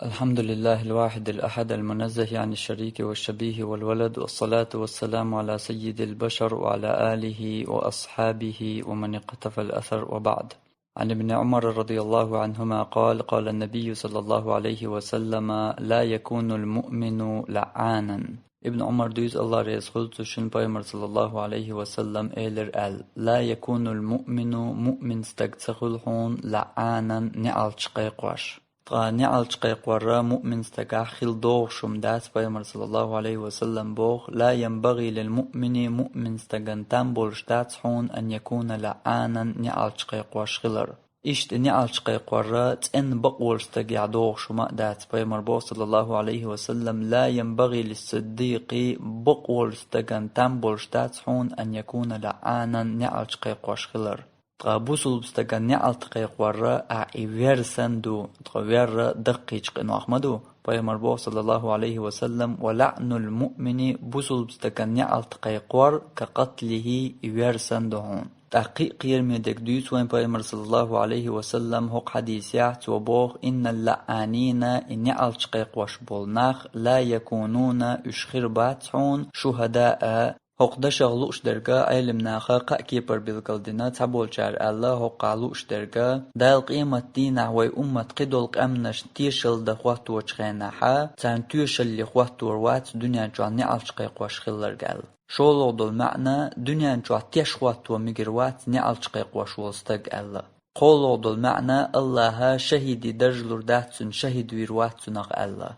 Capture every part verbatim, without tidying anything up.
الحمد لله الواحد الأحد المنزه عن الشريك والشبيه والولد، والصلاة والسلام على سيد البشر وعلى آله وأصحابه ومن اقتفى الأثر، وبعد. عن ابن عمر رضي الله عنهما قال: قال النبي صلى الله عليه وسلم: لا يكون المؤمن لعانا. Ибн Умар дуьйцу, Аллах реза хуьлда цунна, Пайхамар, саллаллаху Ӏалайхи ва саллам, элира аьлла: لا يكون المؤمن, муъмин стаг ца хуьлу хьуна, لعانا, неӀалт кхайкхош. Ткъа неӀалт кхайкхор муъмин стагахь хила догӀуш хӀума дац, Пайхамар, саллаллаху Ӏалайхи ва саллам, боху: لا ينبغي للمؤمن, муъмин стагана там болуш дац хьуна, أن يكون لعانا, неӀалт кхайкхош хилар. Иштта неӀалт кхайкхор цӀена бакъволчу стагехь догӀуш хӀума а дац, Пайхамар боху, саллаллаху Ӏалайхи ва саллам: لا ينبغي للصديق, бакъволчу стагана там болуш дац хьуна, أن يكون لعانا, неӀалт кхайкхош хилар. Ткъа бусулба стагана неӀалт кхайкхор ахь и вер санна ду, ткъа вер даккхийчу къинойх ма ду. Пайхамар боху, саллаллаху Ӏалайхи ва саллам: ولعن المؤمن, бусулба стагана неӀалт кхайкхор, كقتله, и вер санна ду хьуна. ТӀаккха кхин а кхераме дерг дуьйцу вайн Пайхамар, саллаллаху Ӏалайхи ва саллам, хӀокху хьадисехь, цо боху: إن اللعانين, и неӀалт кхайкхош болу нах, لا يكونون, уьш хир бац хьуна, شهداء, ХӀокху дашах лууш дерг, Ӏелам наха кхаа кепара билгалдина, цхьаболчара аьлла, хӀокхахь лууш дерг, Дала къематдийнахь вай уммат кхидолу къаьмнашна тешалла дан хӀотточу хенахь, царна тоьшалле хӀоттор вац дуьнен чохь неӀалт кхайкхош хилларг аьлла. ШолгӀа долу маьӀна, дуьнен чохь теш хӀотто мегар вац неӀалт кхайкхош волу стаг аьлла. КхоалгӀа долу маьӀна, Аллаха шахӀидийн даржа лур дац цунна, шахӀид вийр вац цунах аьлла.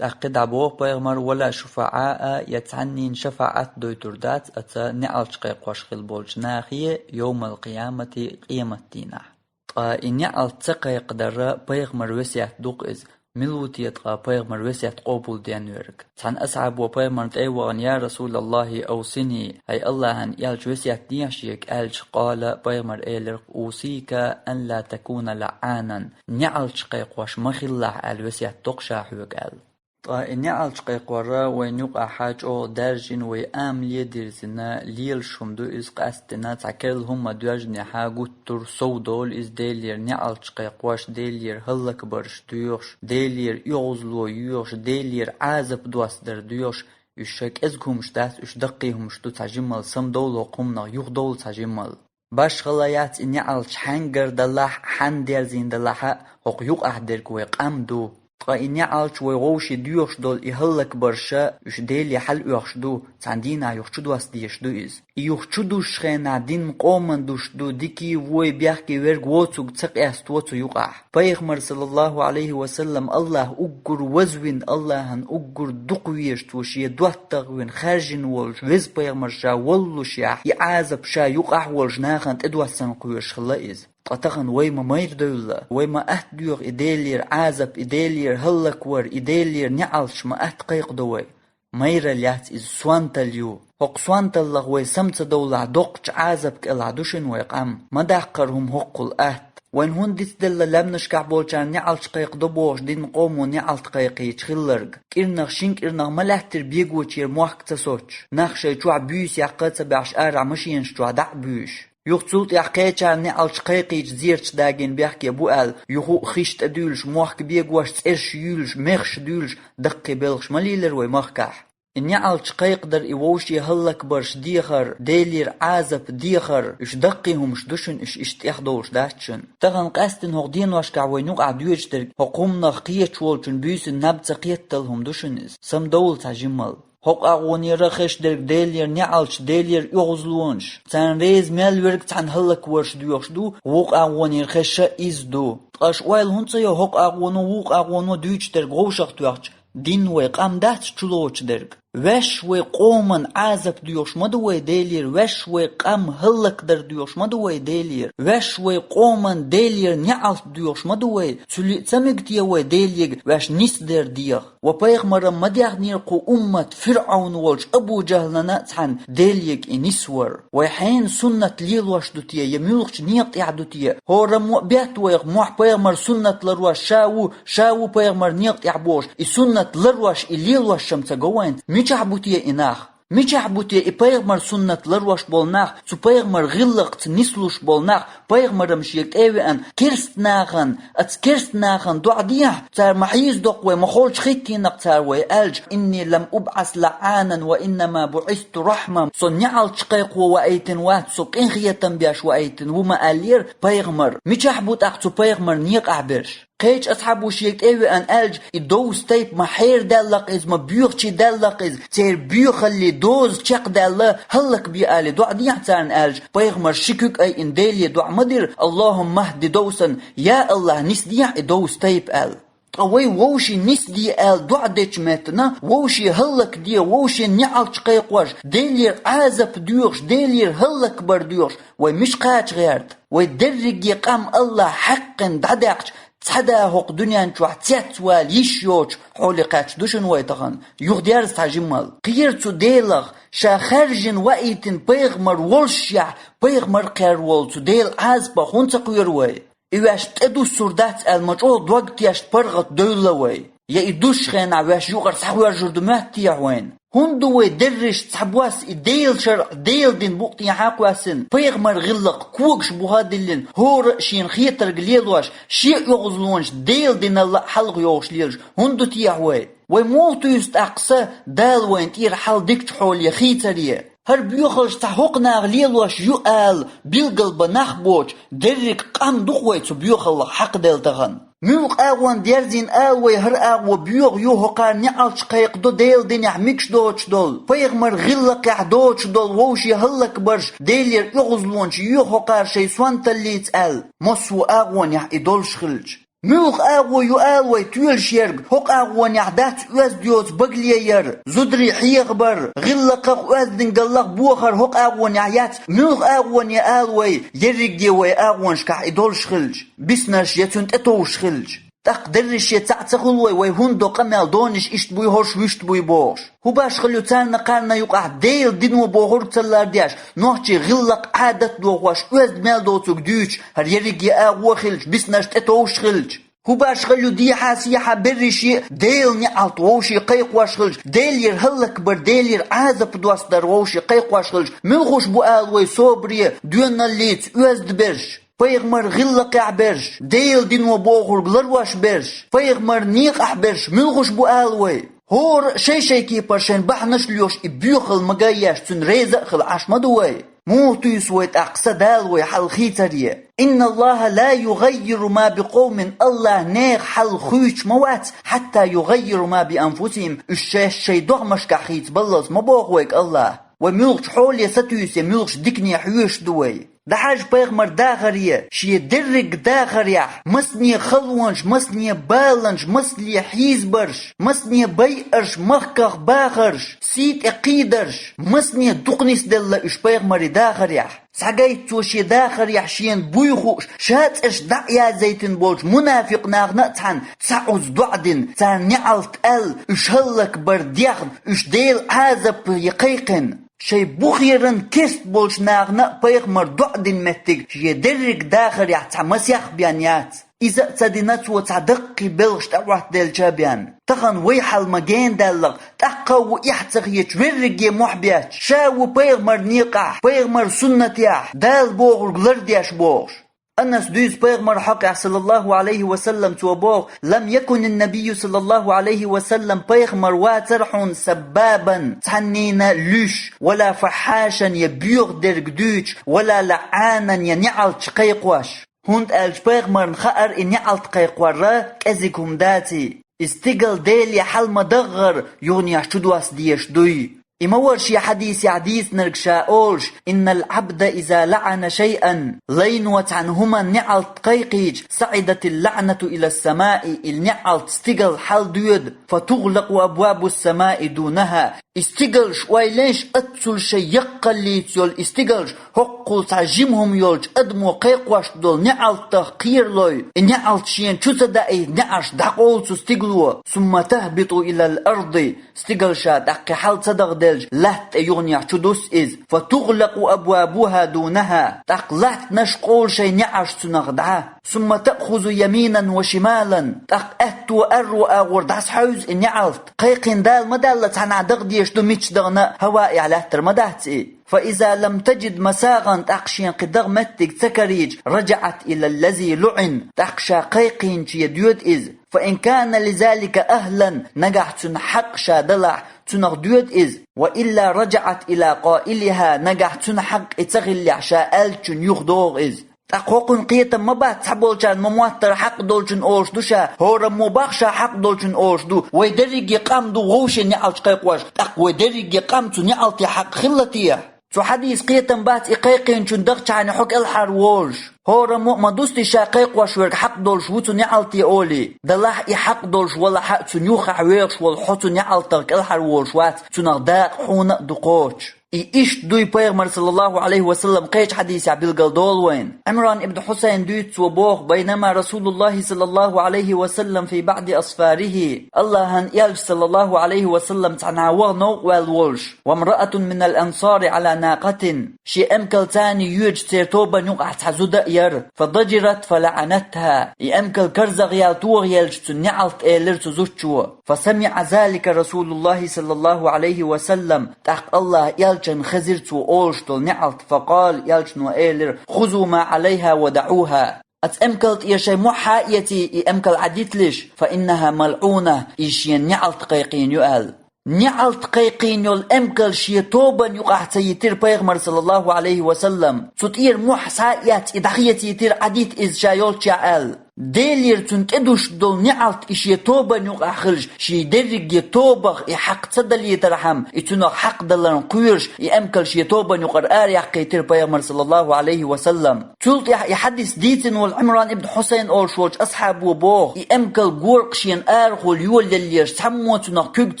ТӀаккха дӀабоху Пайхамар: ولا شفعاء, я цхьаннийн шафаӀат дойтур дац аца неӀалт кхайкхош хила болчу нахе, йовмал-къиямати, къематдийнахь. Ткъа и неӀалт ца кхайкхадар Пайхамар весет ду-кх иза, мила ву те ткъа Пайхамар весет къобалден верг? Цхьана асхьабо Пайхамарна тӀе а вахана: يا رسول الله أوصني, хӀай Аллахьан элча, весет дехьа шега, аьлча, къала, Пайхамар элира: أوصيك أن لا تكون لعانا, неӀалт кхайкхош ма хилалахь аьлла весет до-кх ша хьоьга аьлла. Ткъа и неӀалт кхайкхор вайн юкъахь чӀогӀа даьржина, вай амале дирзина лелаш хӀума ду иза, къаьсттина цхьа керла хӀума доьжнехь гуттар а сов долу иза, Делера неӀалт кхайкхош, Делера хӀаллакбарш доьхуш, Делера оьгӀазло йоьхуш, Делера Ӏазап достар доьхуш, уьш ша кӀезиг хӀумаш дац, уьш даккхий хӀумаш ду цхьа жиммал, самадовла хӀокху хӀуманах, юхадовла цхьа жиммал. Башхалла яц и неӀалт хьаьнгара далахь а, хьанна дерзийна далахь а, хӀокху юкъахь дерг вай къам ду. Ткъа и неӀалт вай вовшийн доьхуш долу и хӀаллакбарш, уьш Деле хьалаоьхуш ду, цхьана дийнахь юха чу доссадеш ду иза. И юха чу дузучу хенахь динан къоман душ ду, дикий, вой, бехке верг воцург ца къесто цу юкъахь. Пайхамар, саллаллаху Ӏалайхи ва саллам, Аллах уггар вазвина, Аллахьан уггар дукха веза, цо шен доттагӀа вина, хаьржина волуш, веза Пайхамар ша воллушехь, и Ӏазап ша юкъахь а волуш нахана тӀедоссана кхоьруш хилла иза. Ткъа тахана вай ма майра девлла, вай ма атта доьху и Делера Ӏазап, и Делера хӀаллаквар, и Делера неӀалташ ма атта кхайкхадо вай. Майралла яц иза, сонталла ю. ХӀокху сонталлах вай сама ца довлахь, доккхачу Ӏазап кӀелахь ду шуна вай къам. Ма даккхара хӀума хӀоккхул атта. Вайна хӀунда дицделла лаьмнашкахь болчарна неӀалташ кхайкхадо бохуш, динан къомо неӀалт кхайкхийча хилларг? КӀирнах, шина кӀирнах ма лаьттира бегочера мохк ца соцуш, нах шайн чохь буьйса яккха а ца баьхьаш, арахь машенаш чохь дӀа а буьйш. Юха цул тӀаьхьа кхечарна неӀалташ кхайкхийча зерачу дагийна бехке бу аьлла, юха а хиш тӀедуьйлуш, мохк бегош, цӀераш юьйлуш, мехаш дуьйлуш, даккхий белхаш ма лийлира вай махкахь. И неӀалташ кхайкхадар и вовшийн хӀаллакбарш дехар, Делера Ӏазап дехар, уьш даккхий хӀумаш ду шуна, уьш иштта тӀехдовлуш дац шуна. Тахана къаьсттина хӀокху деношкахь вайна юкъахь доьжуш дерг, хӀокху хӀуманах кхеташ волчун буьйсанна наб ца кхеттал хӀума ду шуна иза. Самадовла цхьа жиммал. ХӀокху агӀонера хезаш дерг Делера неӀалташ, Делера оьгӀазлонаш. Царна реза мел верг цхьаьна хӀаллакварш доьхуш ду, вукху агӀонера хезаш а иза ду. Ткъа аш ойла хӀунда ца йо хӀокху агӀоно, вукху агӀоно дуьйцуш дерг вовшах тоьхча, дин вай къам дац чулоцуш дерг? Ваьш вай къоман Ӏазап доьхуш ма ду вай Делера, ваьш вай къам хӀаллакдар доьхуш ма ду вай Делера, ваьш вай къоман Делера неӀалт доьхуш ма ду вай, цуьлиъ ца мега те вай Делега ваьш нисдер деха? Ва пайхамаран ма дехнера кху уммат ФирӀавн волчу Абу-ЖахӀлана а цхьаьна Делега и нисвар. Вай хьенан суннат лелош ду те, я муьлхачу некъа тӀехь ду те? ХӀораммо а бетта вайх, мохь пайхамар суннат ларош ша ву, ша ву пайхамар некъа тӀехь бохуш, и суннат ларош, и лелош шам ца го вайн? Мичахь бу те и нах? Мичахь бу те и пайхамар суннат ларвеш болу нах, цу пайхамар гӀиллакхца нислуш болу нах, пайхамарам шега тӀе а веана, керст нахана, аца керст нахана доӀа дехьа, цара ма хьийзадоккху вай, ма холчу хӀиттийнакх цара вай аьлча, «Инни лам убӀас лаӀанан ва иннама буӀисту рахьма», со неӀалташ кхайкхо ваийтина вац, со къинхетам беш ваийтина ву ма аьллера пайхамар. Мичахь бу тӀаккха цу пайхамар некъахь берш? Кхечу асхьабо шега тӀе а веана аьлча, и довса тайпа ма хьерадаьллакх иза, ма боьхачий даьллакх иза, церан боьхаллий доза чекхдаьлла, хӀаллакбе алий доӀа дехьа царна аьлча, пайхамар ши куьг айина Деле доӀа ма дира, «Аллахумма хӀди довсан», «Я АллахӀ, нисдехьа и довса тайпа», аьлла. Ткъа вай вовшийн нисде аьлла доӀа дечу меттана, вовшийн хӀаллакде, вовшийн неӀалташ кхайкхош, Делера Ӏазап доьхуш, Делера хӀаллакбар доьхуш, вай мича кхача гӀерта? Вай дерриге къам АллахӀа хьаькхна дӀадаьккхича, цхьа да хӀокху дуьнен чохь цецвала йиш йоцуш хьоле кхаьчна ду шуна вай тахана, юхадерза цхьа жиммал. Кхера цу Делах, ша хаьржина ваийтина пайхамар воллушехь, пайхамар кхер волу цу Делан Ӏазапах хӀунда ца кхоьру вай? И ваьш тӀедуссур дац аьлла, ма чӀогӀа дог тешна паргӀат девлла вай. Я и дуссучу хенахь ваьш юкъара схьахоьржур ду моьтту техьа вайна? ХӀунда ду вай дерриш цхьабосса и Делан шарӀ, Делан дин букъ тӀехьа а кхоьссина, пайхамар гӀиллакх когаш буха а диллина, хӀора а шена хетарг лелош, шен оьгӀазлонаш Делан диналла а хьалха йогӀуш лелаш хӀунда ду техьа вай? Вай муха туьйсу тӀаккха са, Дала вайна тӀера хьал дикачу хьоле хийцаре? ХӀара боьхалш цхьа хӀокху наха лелош ю ала билгал бан нах боцуш, дерриг къам ду-кх вай цу боьхаллах хьакхаделла тахана. Муьлха агӀонна дерзийна ала вай хӀара агӀо боьха ю, хӀокхара неӀалташ кхайкхадо Делан динехь мегаш доцуш долу, пайхамар гӀиллакхехь доцуш долу вовшийн хӀаллакбарш, Делера оьгӀазлонаш йоьху хӀокхара шайн сонталлица аьлла, массо а агӀонехь и долуш хилча. Муьлха агӀо ю ала вай тоьлуш ерг, хӀокху агӀонехь дац оьзда йоцу багале яр, зударий хьехабар, гӀиллакхах, оьздангаллах бохар хӀокху агӀонехь яц, муьлха агӀоне ала вай, ерриге вай агӀонашкахь и долуш хилча, биснарш я цуьнан тӀетовжуш хилча. ТӀаккха деррише цхьаъ ца хуьлу вай, вай хӀунда до къамел, донаш иштта буй, хӀорш вуьшта буй бохуш. ХӀун баш хила ю царна кхарна юкъахь Делан дино бохург ца лардеш, нохчийн гӀиллакх, Ӏадат дохош, оьзда мел доцург дуьйцуш, хӀара ерриге агӀо хилча, биснарш тӀетовжуш хилча? ХӀун баш хила ю дехьа-сехьа берриш а Делан неӀалт вовшийн кхайкхош хилча, Делера хӀаллакбар, Делера Ӏазап доссадар вовшийн кхайкхош хилча, муьлхуш бу ала вай собаре, доьналлица оьзда берш, пайхамар гӀиллакхехь берш, Делан дино бохург ларвеш берш, пайхамар некъахь берш муьлхуш бу ала вай? ХӀора а шай-шай кепара шайн бахьанаш а лоьхуш, и боьхалла ма ган еш, цуьнан реза а хила Ӏаш ма ду вай. Муха туьйсу вай тӀаккха са, Дала вай хьал хийцаре? «Инна Аллаха ла югаййиру ма би къовмин», Аллах нехан хьал хуьйцуш ма вац, «хьатта югаййиру ма би анфусихим», уьш шаьш шайн догӀмашкахь хийца баллалц ма боху вайга Аллах. Вай муьлхачу хьоле сатуьйсу я муьлхачу дикане хьоьжуш ду вай? ДӀахьажа пайхамар дахаре, шен дерриг дахарехь, масане халонаш, масане баланаш, масане хьийзабарш, масане байарш, махках бахарш, сий тӀе кхийдарш, масане дукха нисделла уьш пайхамаран дахарехь. Схьагайта цо шен дахарехь шена буй хууш, ша цӀерш дӀа а язъяйтина болчу мунафикъ нахана а цхьаьна цхьа Ӏуза доӀа дина, царна неӀалт аьлла, уьш хӀаллакбар дехна, уьш Делан Ӏазапе кхайкхина. Шайн бухеран керст болчу нахана а пайхамар доӀа дина меттиг шен дерриг дахарехь цхьа масех бен яц. Иза а ца дина цо цхьа даккхий белхаш тӀеӀоттаделча бен. Тахана вай хьал ма генадаллакх, тӀаккха а ву эхь ца хеташ верриге мохь бетташ, ша а ву пайхамар некъахь, пайхамар суннатехь, Дала бохург лардеш бохуш. Анас дуьйцу пайхамар хьокъехь, саллаллаху алейхи ва саллам, цо боху: «Лам якунин набийю, саллаллаху алейхи ва саллам, пайхамар вацара хьуна саббабан, цхьаннийна луьш, вала фаххьашан, я боьха дерг дуьйцуш, вала лаӀанан, я неӀалташ кхайкхош». ХӀунда аьлча пайхамарна хаьара и неӀалт кхайкхор кӀезиг хӀума даций. И стигал Деле хьал ма даггара юханехь чу досса дезаш дуй. И ма вара шен хьадисехь дийцинарг ша олуш: «Иннал Ӏабда иза лаӀана шайъан», лайно цхьана хӀуманна неӀалт кхайкхийча, «саӀидатил лаӀнату илас самаи», и неӀалт стигал хьалдоьду, «фа тугӀлакъу абвабус самаи дунаха», и стигалш ойла йинчу, аццул шайн яккхаллица йолу и стигалш хӀоккхул цхьа жима хӀума йолчу адамо кхайкхош долу неӀалтах кхералой, и неӀалт шена чу ца даийта неӀарш дӀакъовлу цу стигло, «сумма тахбиту илал арди», стигал ша тӀаккха хьал ца дахделча, латта тӀе юханехь чу дусс иза, «фа тугӀлакъу абвабуха дунаха», тӀаккха латтанаш къовлу шайн неӀарш цунах дӀа. «Сумма таъхузу яминан ва шималан», тӀаккха аьтту аьрру агӀор дӀасахьевза и неӀалт. Кхайкхина дала ма даьлла цхьанхьа даха дезаш ду мичча дахана а, хӀаваэхь лаьттар ма дац и. فإذا لم تجد مساغا, тӀаккха шена кхин дагӀа меттиг ца карийча, رجعت إلى الذي لعن, тӀаккха ша кхайкхийначе доьду иза. فإن كان لذلك أهلا, нагахь цунна хьакъ ша далахь, цунах доьду иза. وإلا رجعت إلى قائلها, нагахь цунна хьакъ и ца хиллехь, ша аьллачунна юха догӀу иза. ТӀаккха хӀокхуьнан кхетам ма бац, цхьаболчарна ма моттара хьакъ долчун олуш ду ша, хӀораммо бах ша хьакъ долчун олуш ду, вай дерриге къам ду вовшийн неӀалташ кхайкхош, тӀаккха вай дерриге къам цу неӀалте хьакъ хилла те? Цу хьадиса кхетам бац и кхайкхийначун дахчахьана хьо кӀелхьарволуш. ХӀораммо а ма дусти ша кхайкхош верг хьакъ долуш ву цу неӀалте олий. Далахь и хьакъ долуш валахьа а, цунна юххехь вехаш волу хьо цу неӀалтах кӀелхьарволуш вац, цунах дакъа хьуна а ду кхочуш. И иштта дуй Пайхамар, саллаллаху Ӏалайхи ва саллам, кхечу хьадисехь билгал долу вайна. Ӏимран ибн Хьусайн дуьйцу, цо боху: بينما رسول الله صلى الله عليه وسلم في بعض أسفاره, Аллахьан элча, саллаллаху Ӏалайхи ва саллам, цхьанхьа ваха новкъа ваьлла волуш, وامرأة من الأنصار على ناقة, шен эмкал царна йоьдуш церан тобанна юкъахь цхьа зуда а яра, فضجرت فلعنتها, и эмкал карзах яьлла тоха елча, цунна неӀалт элира цу зудчо. فسمع ذلك رسول الله صلى الله عليه وسلم, тӀаккха Аллахьан элчанна хезира цо олуш долу неӀалт, فقال, элчано элира: خذوا ما عليها ودعوها. Оцу эмкал тӀера шайн мохь схьа а эций, и эмкал Ӏадиталаш, فإنها ملعونة, иза шена неӀалт кхайкхийна ю аьлла. НеӀалт кхайкхийна йолу эмкал шен тобанна юкъахь ца йитира Пайхамар, саллаллаху Ӏалайхи ва саллам. Цу тӀера мохь схьа а эцна, и дӀахецийтира, Ӏадита иза ша йолччохь аьлла. Делера цунна тӀедуьсуш долу неӀалт и шен тобанна юкъахь хилча, шен дерриге тобах и хьакъ ца далийтархьама, и цунах хьакъ даларна кхоьруш, и эмкал шен тобанна юкъара араяьккхийтира Пайхамар, саллаллаху Ӏалайхи ва саллам. Цул тӀаьхьа и хьадис дийцина волу Ӏимран ибн Хьусайн олуш волчу асхьабо боху: и эмкал гора-кх шена арахула йолаеллераш, цхьаммо цунах куьг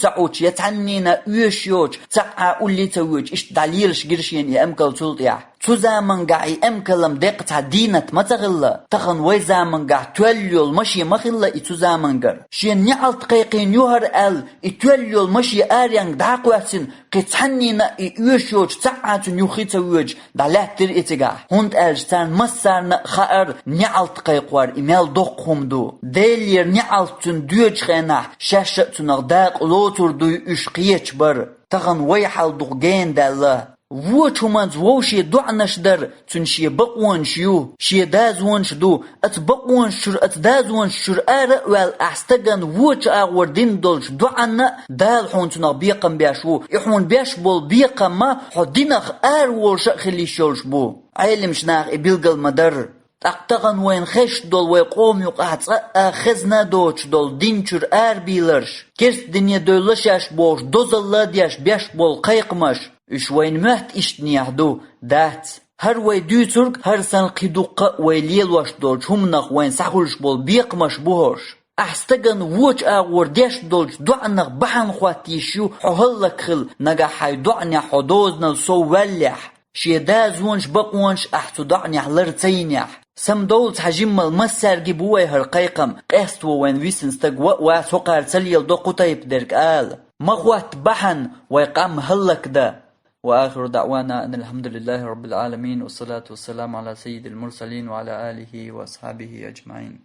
ца Ӏуттуш, я цхьаннена а оьшуш йоцуш, цхьа а улле ца воьдуш, иштта дӀалелаш гира шена и эмкал цул тӀаьхьа. Цу замангахь и эмкалан деккъа цхьа дийнат ма ца хилла. Тахана вай замангахь тоьлла йолу машен ма хилла и цу замангара. Шена неӀалт кхайкхийна ю хӀара аьлла, и тоьлла йолу машен аренга дӀа а кхоьссина, кхин цхьаннена а и оьшуш йоцуш, цхьа а цунна юххе ца воьдуш, дӀалаьттира и цигахь. ХӀунда аьлча царна массарна а хаьара неӀалт кхайкхор и мел доккха хӀума ду. Делера неӀалт цунна доьдучу хенахь, шаьш а цунах дакъа лоцур дуй уьш кхечу бара. Тахана вай хьал дукха гена даьлла. Вочу хӀуманца вовше доӀанаш дар, цуьнан шен бакъонаш ю, шен дозанаш ду. Оцу бакъонаш чуьра, оцу дозанаш чуьра ара а ваьлла, ахь стагана вочу агӀор дина долчу доӀанна а Дала хьуна цунах бекхам беш ву. И хьуна беш болу бекхам хьо динах ара волуш а хила йиш йолуш бу. Ӏелимаш наха и билгал ма-дарра. ТӀаккха тахана вайна хезаш долу вай къоман юкъахь цкъа а хезна а доцуш долу дин чуьра арабийларш, керста дине девлла шаьш бохуш, дозалла а деш беш болу кхайкхамаш, уьш вайна моьтту иштанехь ду, дац. ХӀара вай дуьйцург, хӀара санна кхин дуккха а вай лелош долчу хӀуманах вайна схьахуьлуш болу бекхамаш бу хӀорш. Ахь стагана вочу агӀор деш долчу доӀанах бахьана хӀотта йиш ю хьо хӀаллакьхила, нагахь хьайн доӀанехь хьо дозанал сов ваьллехь. Шен дозанаш, бакъонаш ахь цу доӀанехь лар ца йинехь. Самадовла цхьа жиммал массаьрга бу вай хӀара кхайкхам, къесто вайна висина стаг ва а вац, хӀокхара ца леладо кху тайпа дерг ала. Ма хӀотта бахьана вай къам хӀаллакдан. وآخر دعوانا أن الحمد لله رب العالمين، والصلاة والسلام على سيد المرسلين وعلى آله وأصحابه أجمعين.